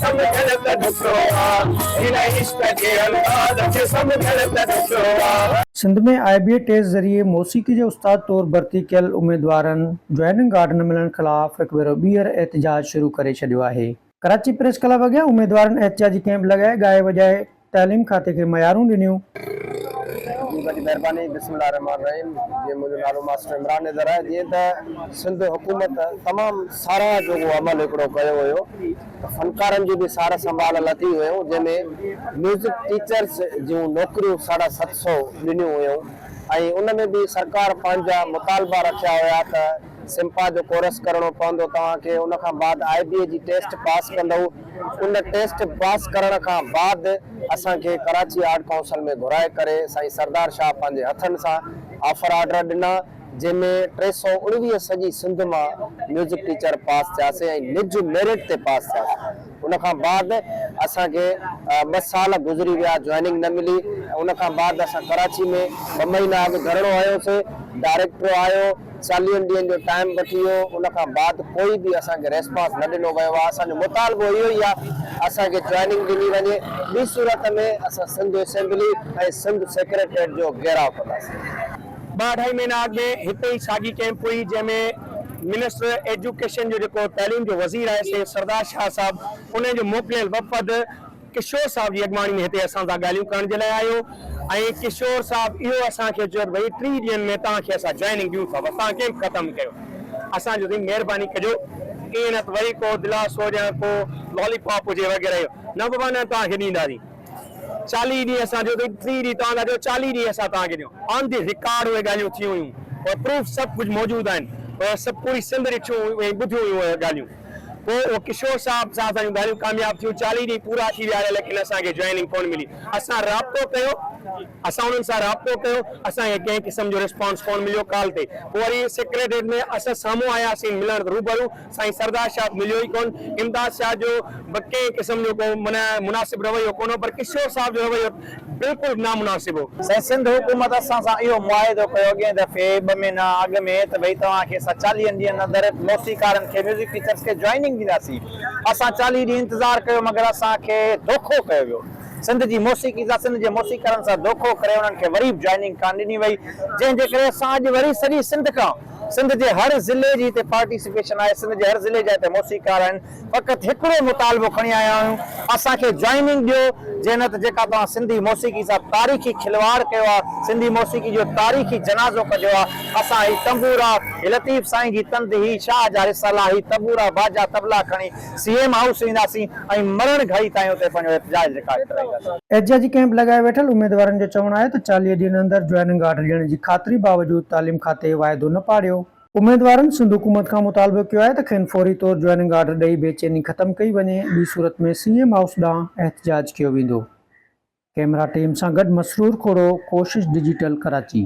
سمجهڻ ته ڏکيو آ هن عشق جي انداز کي سمجهڻ ته ڏکيو آ. Sindh ۾ I B A test ذريعي موسيقي جي استاد طور ڀرتي ڪيل اميدوارن جوائننگ آرڊر نه ملڻ خلاف هڪ ڀيرو ٻيهر احتجاج شروع ڪري ڇڏيو آهي. ڪراچي پريس ڪلب اڳيان اميدوارن احتجاجي ڪئمپ لڳائي ڳائي وڄائي تعليم کاتي کي ميارون ڏنيون. جي وڏي مهرباني بسم الله الرحمٰن الرحيم جي منهنجو نالو ماسٽر عمران نظر آهي جيئن ته سنڌ حڪومت تمام ساراهه جوڳو عمل هڪڙو ڪيو هيو ته فنڪارن جي به سار سنڀال لٿي هيون جنهن ۾ ميوزڪ ٽيچرز جون نوڪريون ساڍا 700 ڏنيون هيون ۽ ان ۾ به سرڪار پنهنجا مطالبا رکيا هيا ته سمپا جو ڪورس ڪرڻو پوندو توهان کي ان کان بعد آء بي اي جي ٽيسٽ پاس ڪندؤ ان ٽيسٽ پاس ڪرڻ کان بعد اسان کي ڪراچي آرٽ ڪائونسل ۾ گهرائي ڪري سائين سردار شاهه پنهنجي هٿن سان آفر آرڊر ڏنا جنهن ۾ 319 سڄي سنڌ مان ميوزڪ ٽيچر پاس ٿياسين ۽ نج ميرٽ تي پاس ٿياسين ان کان بعد اسان کي ٻه سال گذري ويا جوائننگ نه ملي ان کان بعد اسان ڪراچي ۾ ٻه مهينا اڳ ڌرڻو هنيوسين ڊائريڪٽر آيو چاليهن ڏينهن جو ٽائيم وٺي ويو ان کان بعد ڪوئي به اسان کي ريسپانس نه ڏنو ويو آهي اسان جو مطالبو اهو ئي آهي اسان کي جوائننگ ڏني وڃي ٻي صورت ۾ اسان سنڌ اسيمبلي ۽ سنڌ سيڪريٽريٽ جو گهيراء ڪنداسين. ٻه اڍائي مهينا اڳ ۾ هتي ئي ساڳي ڪئمپ هئي جنهن ۾ منسٽر ايجوڪيشن جو جيڪو تعليم جو وزير آهي سيد سردار شاهه صاحب انهي جو موڪليل وفد ڪشور صاحب جي اڳواڻي ۾ هتي اسان سان ڳالهيون ڪرڻ جي لاء آيو ۽ ڪشور صاحب اهو اسان کي چيو ته ڀئي 30 ڏينهن ۾ توهان کي اسان جوائننگ ڏيون ٿا بس توهان ڪئمپ ختم ڪيو اسان جو سائين مهرباني ڪجو ائين نه ته وري ڪو دلاسو يا ڪو لالي پاپ هجي وغيره اهو نه بابا نه توهان کي ڏينداسين 40 ڏينهن اسان چيو سائين 30 ڏينهن توهان ٿا چئو 40 ڏينهن اسان توهان کي ڏيون آن the record اهي ڳالهيون ٿيون هيون اهي پروف سڀ ڪجهه موجود آهن اهي سڀ پوري سنڌ ڏٺيون هيون ۽ ٻڌيون هيون اهي ڳالهيون. پوء اهو ڪشور صاحب سان اسان جون ڳالهيون ڪامياب ٿيون، 40 ڏينهن پورا ٿي ويا ليڪن اسان کي جوائننگ ڪونه ملي. اسان رابطو ڪيو، اسان انهن سان رابطو ڪيو، اسان کي ڪنهن قسم جو رسپانس ڪونه مليو ڪال تي. پوء وري سيڪريٽريٽ ۾ اسان سامهون آياسين ملڻ ته روبرو سائين سردار شاهه ته مليو ئي ڪونه، امداد شاهه جو به ڪنهن قسم جو ڪو معنيٰ مناسب رويو ڪونه هو پر ڪشور صاحب جو رويو بلڪل نامناسب هو. سائين سنڌ حڪومت اسان سان اهو معاهدو ڪيو اڳئين دفعي ٻه مهينا اڳ ۾ ته ڀئي توهان کي اسان چاليهن ڏينهن اندر موسيقارن کي ميوزڪ ٽيچرس کي جوائننگ ڏينداسين اسان چاليهه ڏينهن انتظار ڪيو مگر اسان کي دوکو ڪيو ويو سنڌ جي موسيقي سان سنڌ جي موسيقارن سان دوکو ڪري انهن کي وري به جوائننگ ڪانه ڏني وئي جنهن جي ڪري اسان اڄ وري سڄي سنڌ کان سنڌ جي هر ضلعي جي هتي پارٽيسپيشن آهي سنڌ جي هر ضلعي جا هتي موسيقار آهن فقط هڪڙو مطالبو کڻي آيا آهيون، اسان کي جوائننگ ڏيو، جي نه ته جيڪا توهان سنڌي موسيقي سان تاريخي کلواڙ ڪيو آ، سنڌي موسيقي جو تاريخي جنازو ڪڍيو آ، اسان هي تنبورا، هي لطيف سائين جي تند، هي شاهه جا رسالا، هي تبورا، باجا، طبلا کڻي سي ايم هائوس وينداسين ۽ مرڻ گهڙي تائين اتي پنهنجو احتجاج رڪارڊ ڪرائينداسين. احتجاجي ڪئمپ لڳائي ويٺل اميدوارن جو چوڻ آهي ته 40 ڏينهن اندر جوائننگ آرڊر ڏيڻ جي خاطري باوجود تعليم کاتي واعدو نه پاڙيو. اميدوارن سنڌ حڪومت کان مطالبو ڪيو آهي ته کين فوري طور جوائننگ آرڊر ڏئي بي چيني ختم ڪئي وڃي، ٻي صورت ۾ سي ايم هائوس ڏانهن احتجاج ڪيو ويندو. ڪئميرا ٽيم سان گڏ مسرور کوڙو، ڪوشش ڊجيٽل، ڪراچي.